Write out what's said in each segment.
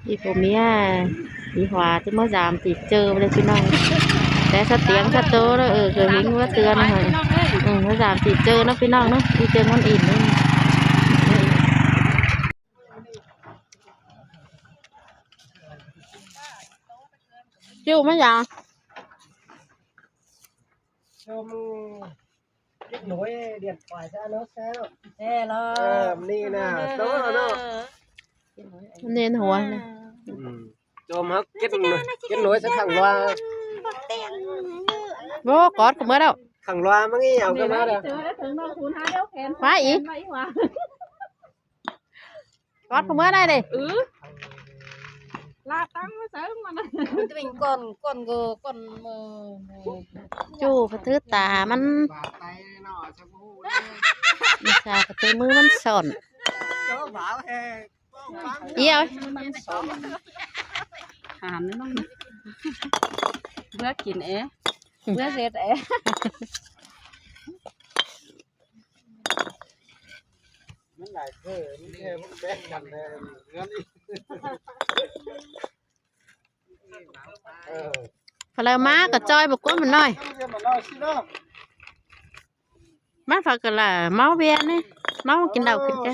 ອີ່ຜົວເມຍ ອີ່ຫວາຈະມາຢາມຕີເຈີເລີຍພີ່ນ້ອງ ແຕ່ສະຕຽງສະໂຕເດີ ເອີ ເຄີຍເຫັນວ່າເຕືອນຫັ້ນ ເອີ ມາຢາມຕີເຈີເນາະພີ່ນ້ອງເນາະ ຕີເຈີມັນອີ່ມເດ້. ຈິ້ວມາຫຍັງ? ຊົມ ເຈັດໜ່ວຍ ດຽນປາຍຊະເນາະ ແຊວ ແຊວ ເອີ ນີ້ນະ ໂຕເນາະ ເໜັນຫົວນະ ອືມ ໂຈມເຮົາເຈັດໜ່ວຍ ເຈັດໜ່ວຍຊະ ຂັງລາ ໂອ້ ກອດກັນເໝິດແລ້ວ ຂັງລາ ມັນງີ່ເອົາກັນມາແລ້ວ ມາອີກ. ກອດຜູ້ເມືອໄດ້ເດ້ ອື ລາຕັ້ງມາໃສ່ມັນ ມັນຈະເປັນກ່ອນ ກ່ອນກໍ ກ່ອນມື້ ຈູ້ກະຖືຕາມັນ ວິຊາກະຖືມືມັນສ້ອນ ເອີ ຫານນ້ອງ ເບື່ອກິນເອ ເບື່ອເຮັດເອ. ມັນຫຼາຍເທື່ອ ມັນແຄ່ ມັນແບ່ງກັນແດ່ ເງິນອີກ ເອີ ພະລາມາກະຈ່ອຍບໍ່ກົວມັນໜ້ອຍ ມັນເອົາເບຍນີ້ ເມົາກິນເຫຼົ້າກິນແກ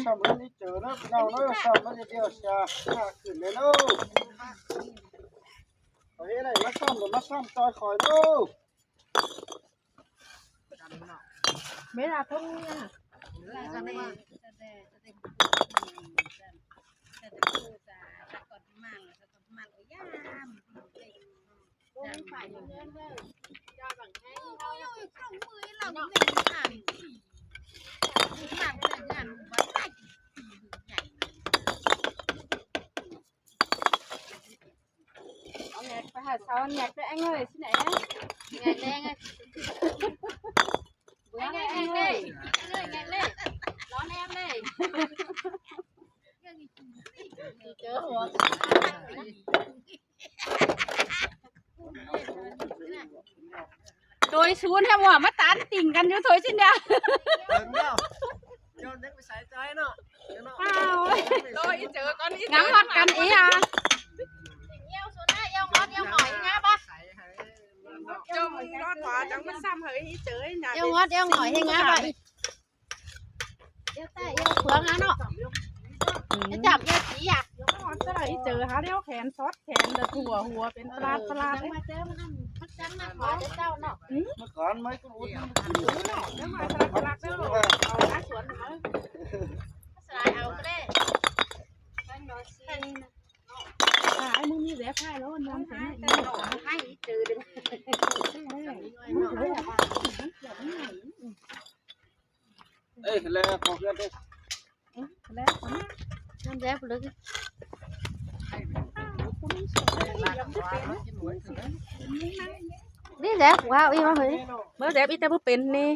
ເວລາທົ່ງນີ້ ແງກໄປຫາເຊົາ ແງກໄປແອງເອີຍ ຊິແໜ ແງກແລງເອີຍ ເບື່ອແອງເອີຍ ແງກເລີຍ ລໍແນມເລີຍ ເຈີຫົວ ໂດຍສູນແທ້ວ່າ ມາຕານຕິ່ງກັນຢູ່ໂດຍຊິນດາ ເບິ່ງແລ້ວ ເຈົ້າຍັງໄປໃສ່ໃຈເນາະ ອ້າວ ລໍອີເຈີກ່ອນ ອີເຈີ ງາມຮອດກັນອີ່ຫາ ເອີຍ ງາມບໍ່ ເຈົ້າຮອດເອີຍ ອີເຈີ ເອີຍ ງາມບໍ່ ດຽວແຕ່ເອີວເຟືອງຫາເນາະ ອືມ ຈະຈັບເອີວສີອະ ດຽວມາຮອດເທື່ອ ອີເຈີຫາແນວແຂນຊອດແຂນ ແລ້ວທົ່ວຫົວເປັນປະຫຼາດໆເລີຍ ມາເຈີມັນ ມັນຈັ່ງມາຂໍເຈົ້າເນາະ ອືມ ມາກ່ອນ ມາກ່ອນ ອຸດ ເອີເນາະ ດຽວມາສະຫຼັກສະຫຼັກເດີ ເອົາໜ້າສວນເດີ ສະຫຼາຍເອົາກໍໄດ້ ແປ້ງດອຍຊີ ອ່າ ໄອ້ມື້ນີ້ແວະພາຍແລ້ວນອນ ໃຫ້ອີເຈີເດີ ເອີຍ ແລ້ວເຂົ້າເຮືອນເດີ ແລ້ວ ນ້ຳແລ້ວເລີຍ ນີ້ແຫຼະ ວ້າວ ອີ່ມາເຮີຍ ເມື່ອແລ້ວອີ່ແຕ່ບໍ່ເປັນນີ້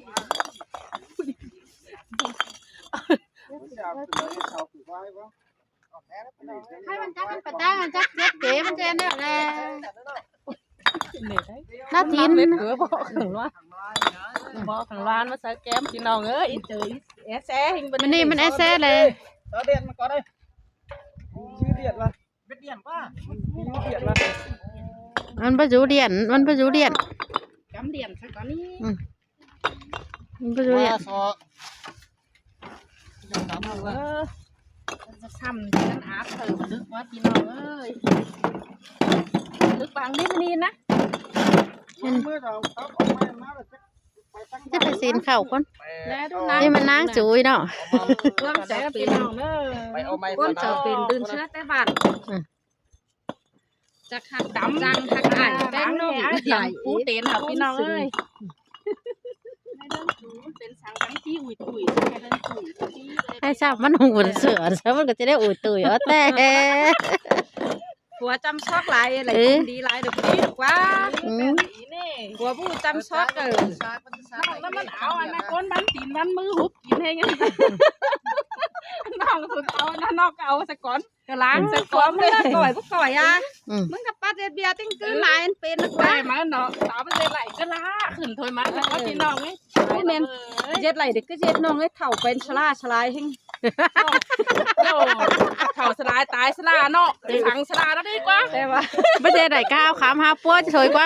ໃຫ້ມັນຈັບມັນໄປຕັ້ງ ຈັບເຈັບເກ ມັນຈະແນວແລ ໜ້າຕີນ ເອີ ບໍ່ຂ້າງລານ ບໍ່ຂ້າງລານມາໃສ່ແກ້ມ ພີ່ນ້ອງເອີຍ ອີເຈີ ແອແຊ ມື້ນີ້ມັນແອແຊເລີຍ ຕາແດດມາກ່ອນເດີ ຊື່ແດດວ່າ ເບັດດ່ຽນກວ່າ ມັນບໍ່ຢູ່ດ່ຽນ ມັນບໍ່ຢູ່ດ່ຽນ ກຳດ່ຽນຊະກ່ອນນີ້ ອືມ ມັນບໍ່ຢູ່ດ່ຽນ ເອີ ມັນຈະຊ້ຳກັນອາບເຕີບ ລຶກວ່າ ພີ່ນ້ອງເອີຍ ລຶກບາງນິດນີ້ນະ ມັນ ຈະໄປຊີ້ນເຂົ້າກ່ອນ ແລ້ວດູນະ ນີ້ມັນນາງຈູຍເນາະ ເອີ ຄວາມເຈົ້າເປັນ ພີ່ນ້ອງເອີຍ ຄວາມເຈົ້າເປັນ ຕື່ນເຊື້ອແຕ່ບ້ານ ອືມ ຈັກຮັກດຳ ຈັງຮັກອ້າຍ ແປ້ງໜຸ່ມ ດຳປູເຕັນເຮົາ ພີ່ນ້ອງເອີຍ ໃຫ້ຊາບມັນຫຸ່ງເປັນເສືອ ຊາບມັນກໍຈະໄດ້ອຸຍຕຸຍ ເອົາແຕ່ ຜົວຈຳຊອກຫຼາຍ ເອີ ດີຫຼາຍ ດອກດີດອກວ່າ ອືມ ຜົວຜູ້ຈຳຊອກ ເອີ ແລ້ວມັນເອົາອັນນັ້ນ ກົ້ນບັ້ນຕີນບັ້ນມືຫຸບກິນໃຫ້ ນ້ອງສຸດເອົາ ນ້ອງກໍເອົາສະກ່ອນ ກະລ້າງໃສ່ຄວາມເລີຍ ກ່ອຍບໍ່ກ່ອຍອະ ອືມ ມຶງກະປັດເຮັດເບຍຕິງຄືຫຼາຍ ມັນເປັນນະ ໄປມາເນາະ ສາວໄປເຮັດໄຫຼກະລ້າຂຶ້ນຖ້ວຍມາ ແຕ່ວ່າພີ່ນ້ອງເອີຍ ໂອ້ຍ ແມ່ນ ເຮັດໄຫຼເດັກກະເຮັດ ນ້ອງເອີຍ ເຖົ້າເປັນຊະລາຊະລາຍແຮງ ໂອ້ ເຖົ້າສະຫຼາຍຕາຍສະຫຼາເນາະ ໄປຝັງສະຫຼາແລ້ວດີກວ່າ ແຕ່ວ່າບໍ່ເຮັດໃດກະເອົາຄຳຫາປົວສວຍກວ່າ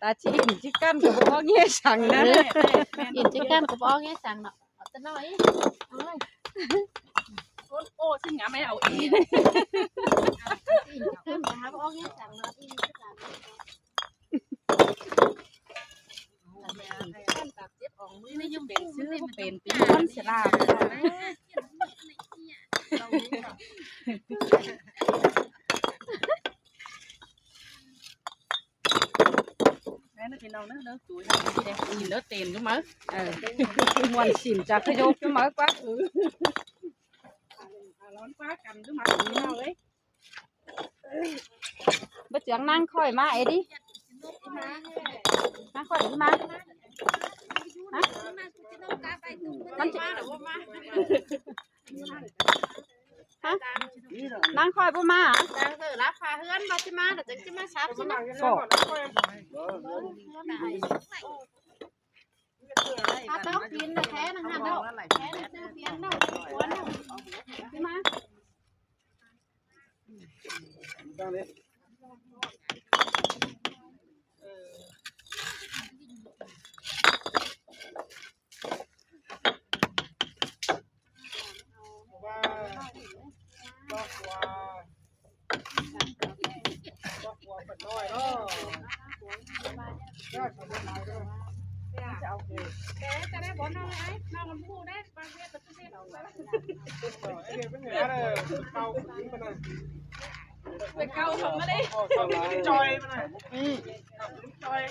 ຕາຈີນຈິກັນກໍບໍ່ເອົາເງສັງນະ ເອີ ກິນຈິກັນກໍບໍ່ເອົາເງສັງເນາະ ເອົາແຕ່ນ້ອຍ ໂອ້ຍ ຄົນໂອ້ຊິງາມໃຫ້ເອົາອີກ ກິນກິນຫາບໍ່ເອົາເງສັງເນາະ ອີ່ຄືກັນ ເຈັບອອກມືນີ້ຍັງເປັນຊື່ບໍ່ເປັນ ເປັນຄົນສະຫຼາດ ແມ່ນພີ່ນ້ອງເດີ ເດີຕູຍ ກິນເດີເຕັນຢູ່ມະ ເອີ ມ່ວນຊິນຈາກຂະໂຍກຢູ່ມະກວ່າ ເອີ ຮ້ອນກວ່າກັນຢູ່ມະ ພີ່ນ້ອງເອີຍ ບໍ່ເຈືອງນາງຂ້ອຍມາເອດີ ນາງຂ້ອຍມາ ຮະ ມັນຊິ ຮະ ນາງຂ້ອຍບໍ່ມາ ນາງເດີລາຄາເຮືອນບໍ່ຊິມາ ແລ້ວຈັ່ງຊິມາຊັບຊິມາ ຖ້າເຕົາກິນນະແທ້ນະຫັ້ນເນາະ ແທ້ນະເຕີເປັນເນາະ ຄວນເນາະ ຊິມາ ໄປເກົາເຂົາມາເດ້ ຈອຍມັນນະ ອືມ ຈອຍ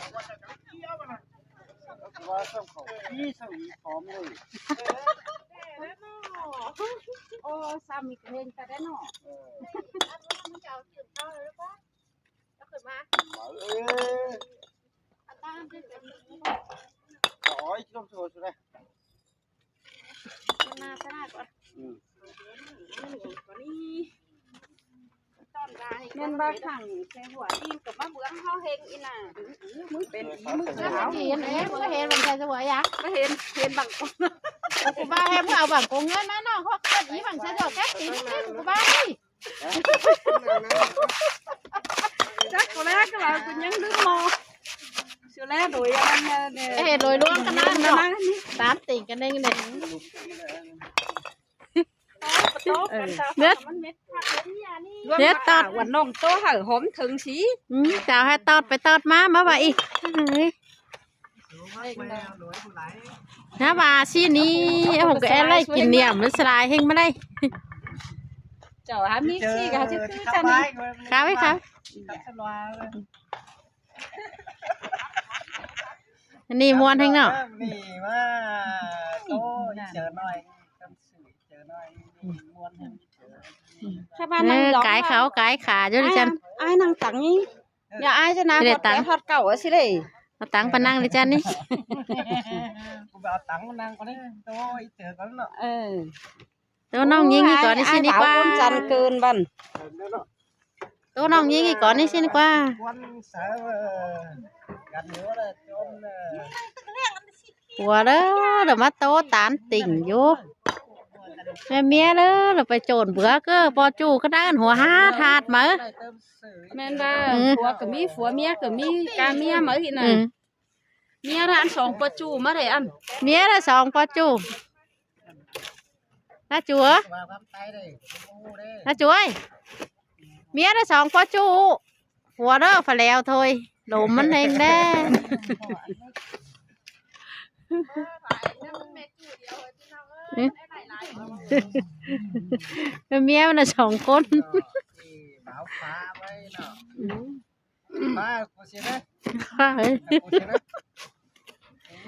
ວ່າສ່ຳເຂົາ ມີສ່ຳອີກ ຫອມເລີຍ ໂອ້ ຊ້ຳອີກເຫັນກະໄດ້ເນາະ ເອີ ເອົາຂຶ້ນມາ ເອີ ໂອ້ຍ ລົມໂຊສຸດເລີຍ ມັນມາຊະນະກ່ອນ ອືມ ແມ່ນວ່າຂັງໃສ່ຫົວອີ່ກໍມາເບື້ອງເຮົາເຮັງອີ່ນະ ມຶງເປັນອີ່ມຶງຂາວ ເຫັນ ເຫັນ ເຫັນບັງໃສ່ຫົວຢາ ກໍເຫັນ ເຫັນບັງ ກູວ່າໃຫ້ມຶງເອົາບັງກົງເງິນມາເນາະ ເຂົາເອີ້ນອີ່ບັງໃສ່ຫົວແກ້ຕີນ ກູວ່າ ຈັກ ກູແລກໍວ່າກູຍັງລືມໝໍ່ ຊິແລໂດຍອັນນັ້ນແດ່ ເຮັດໂດຍລວມກັນນັ້ນເນາະ ຕາມຕິ່ງກັນເອງເດ້ ເອີ ເຮັດ ເຮັດຕອດ ວ່ານ້ອງໂຕໃຫ້ຫອມເຖິງສີ ອືມ ຈະເອົາໃຫ້ຕອດໄປຕອດມາ ມາວ່າອີກ ນະວ່າຊີ້ນີ້ ເຮົາກໍແອໄລ່ກິນໜຽມ ມັນສະຫຼາຍເຮັງມາໄດ້ ເຈົ້າຫາມີຊີ້ກໍຊິຄືກັນ ຄາໄວ້ ຄາ ອັນນີ້ມ່ວນແຮງເນາະ ນີ້ວ່າ ໂອ້ຍ ເຈີໜ້ອຍ ເຈີໜ້ອຍ ນີ້ມ່ວນແຮງ ເອີ ກາຍເຂົາກາຍຂາຢູ່ ອ້າຍ ຈັ່ງຊັ້ນ ອ້າຍນັ່ງຕັງນີ້ ຢ່າອາຍຊະນະ ບໍ່ໄດ້ຕັງ ຮອດເກົ່າຊິເດ້ ເອົາຕັງໄປນັ່ງເລີຍຈ້ານີ້ ກູໄປເອົາຕັງມານັ່ງກ່ອນນີ້ ໂຕອີເຈີກ່ອນເນາະ ເອີ ໂຕນ້ອງຍິງອີກກ່ອນນີ້ຊິດີກວ່າ ອ້າຍບ່າວຄົນຈັນເກີນບັ້ນ ໂຕນ້ອງຍິງອີກກ່ອນນີ້ຊິດີກວ່າ ຄວນສາວ ເອີ ກັນຢູ່ລະຈົນ ເອີ ຜົວເດີ ລະມາໂຕຕານຕິ່ງຢູ່ ແມ່ເມຍເດີ ລະໄປໂຈນເບືອເກີ່ປໍຈູ່ຂະໜາດ ຫົວຫາດຫາດມາ ແມ່ນວ່າ ອືມ ຜົວກໍມີ ຜົວເມຍກໍມີ ກາເມຍມາອີກນະ ອືມ ເມຍລະອັນສອງປໍຈູ່ມາເດ້ອັນ ເມຍລະສອງປໍຈູ່ ລາຈູ່ ລາຈູ່ເອີຍ ເມຍລະສອງປໍຈູ່ ຜົວເດີ ຝາແຫຼວໂທຍ ລົມມັນແຮງແດ່ ເມຍມັນນະສອງຄົນ ປາກູຊິເດີ ປາເອີຍ ກູຊິເດີ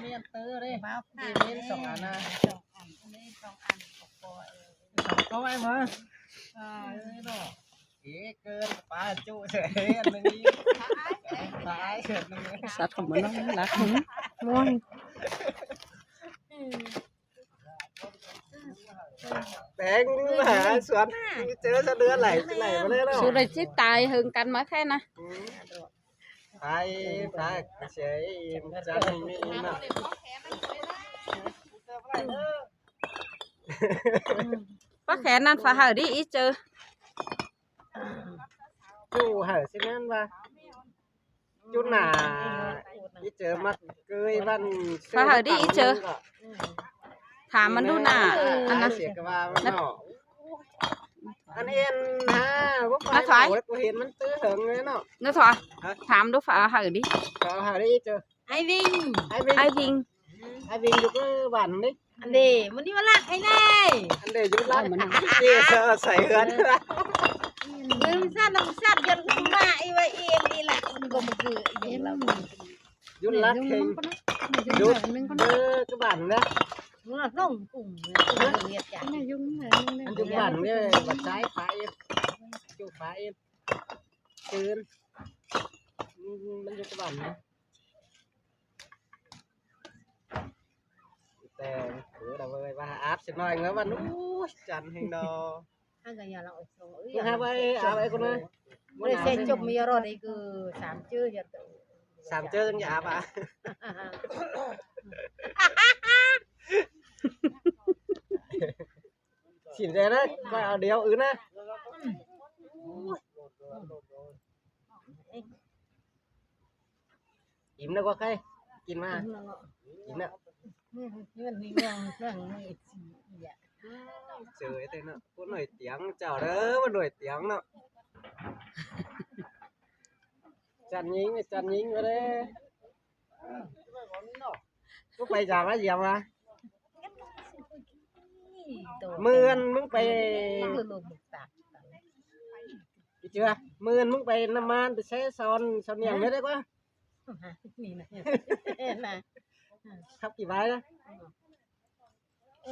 ມີອັນເຕີເດ້ ມີສອງອັນນະ ສອງອັນ ສອງອັນ ສອງໂຕໄອ້ໝໍ ເອີ ເນາະ ເອີ ເກີນ ປາຈຸເສີຍ ອັນໜຶ່ງອີກ ປາເສີຍ ອັນໜຶ່ງ ສັດຂອງມັນເນາະ ລັກ ມ່ວນ ແປງຫາສວນ ເຈີສະເດືອນໄຫຼໄຫຼມາເລີຍເນາະ ສຸດເລີຍຊິຕາຍເຫິງກັນມາແຄ່ນະ ອືມ ຕາຍ ຕາຍເສຍອີກ ຈັດມີເນາະ ປາແຂນນັ້ນຝາກໃຫ້ດີອີເຈີ. ຢູ່ໃຫ້ຊິແມ່ນວ່າ ຈຸນນາ ອີເຈີມັກເກີຍບ້ານ ພາຫາດີອີເຈີ ຖາມມັນດູນາ ອັນນັ້ນ ເສຍກະວ່າມັນເນາະ ອັນເອັນນາ ບໍ່ໄປ ນາຖອຍ ໂອ້ຍ ກູເຫັນມັນຕື້ເຖິງເລີຍເນາະ ນາຖອຍ ຮະ ຖາມດູ ພາຫາດີ ພາຫາດີອີເຈີ ອ້າຍວິງ ອ້າຍວິງ ອ້າຍວິງ ອ້າຍວິງຢູ່ຄືບ້ານນີ້ ອັນເດ ມັນຢູ່ລັກໃຫ້ແນ່ ອັນເດຢູ່ລັກ ເດ ໃສ່ເຮືອນ ເອີ ມັນສັ່ນ ມັນສັ່ນ ຢ້ອນມາອີວ່າເອງນີ້ລະ ມັນກໍບໍ່ຄືອີຫຍັງລາວ ຢູ່ລັກເຄັງ ຢູ່ ເອີ ຄືບ້ານນະ ມັນລົງກຸ້ງເວຍການ ມັນຢູ່ບ້ານເວຍ ບັດຊາຍຂາເອັດ ຢູ່ຂາເອັດ ຕື່ນ ມັນ ມັນຢູ່ກັບບ້ານນະ ແຕ່ ເອີ ລະເວີຍວ່າອາບຊິໜ້ອຍເງີວ່າ ໂອ້ຍ ຈັນແຮງດອກ ຫາກະຢ່າລະອອກສອງ ເອີຍ ຫາໄວ້ ອາບໄວ້ກ່ອນນະ ບໍ່ໄດ້ໃສ່ຈົບມີຮອດນີ້ຄືສາມເຈີ ສາມເຈີຍັງຢ່າອາບອະ ຊິມແດ່ນະ ຂ້ອຍເອົາດຽວອື່ນນະ ອີ່ມແລ້ວກໍໄຄ ກິນມາ ອີ່ມແລ້ວ ເງິນນີ້ເລື່ອງ ເລື່ອງນີ້ຊິເອີຍ ເຈີໄອ້ເຕີເນາະ ຜູ້ໜ້ອຍຕຽງເຈົ້າເດີ ຜູ້ໜ້ອຍຕຽງເນາະ ຈັນຍິງ ຈັນຍິງມາເດ້ ບໍ່ໄປຢາມມາຢຽມວ່າ ມື້ອັນມຶງໄປ ອີເຈືອ ມື້ອັນມຶງໄປນຳມານ ໄປແຊຊອນ ຊອນນຽງ ຮະ ໄດ້ກວ່າ ນີ້ນະ ນະ ຂັບຂີ່ໄວນະ ເອີ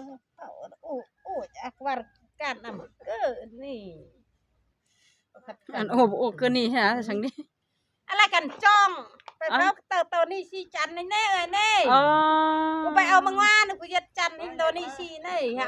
ໂອ້ ໂອ້ ຈັກວ່າການນຳ ເອີ ນີ້ ອັນໂອ້ ໂອ້ ຄືນີ້ຫາ ຈັ່ງນີ້ ອະໄລກັນຈ້ອງ ໄປເຝົ້າເຕີໂຕນີ້ຊິຈັນນີ້ແນ່ເອີຍນີ້ ອໍ ກູໄປເອົາມາງວານ ກູຢຽດຈັນນີ້ໂຕນີ້ຊິນີ້ ຫາ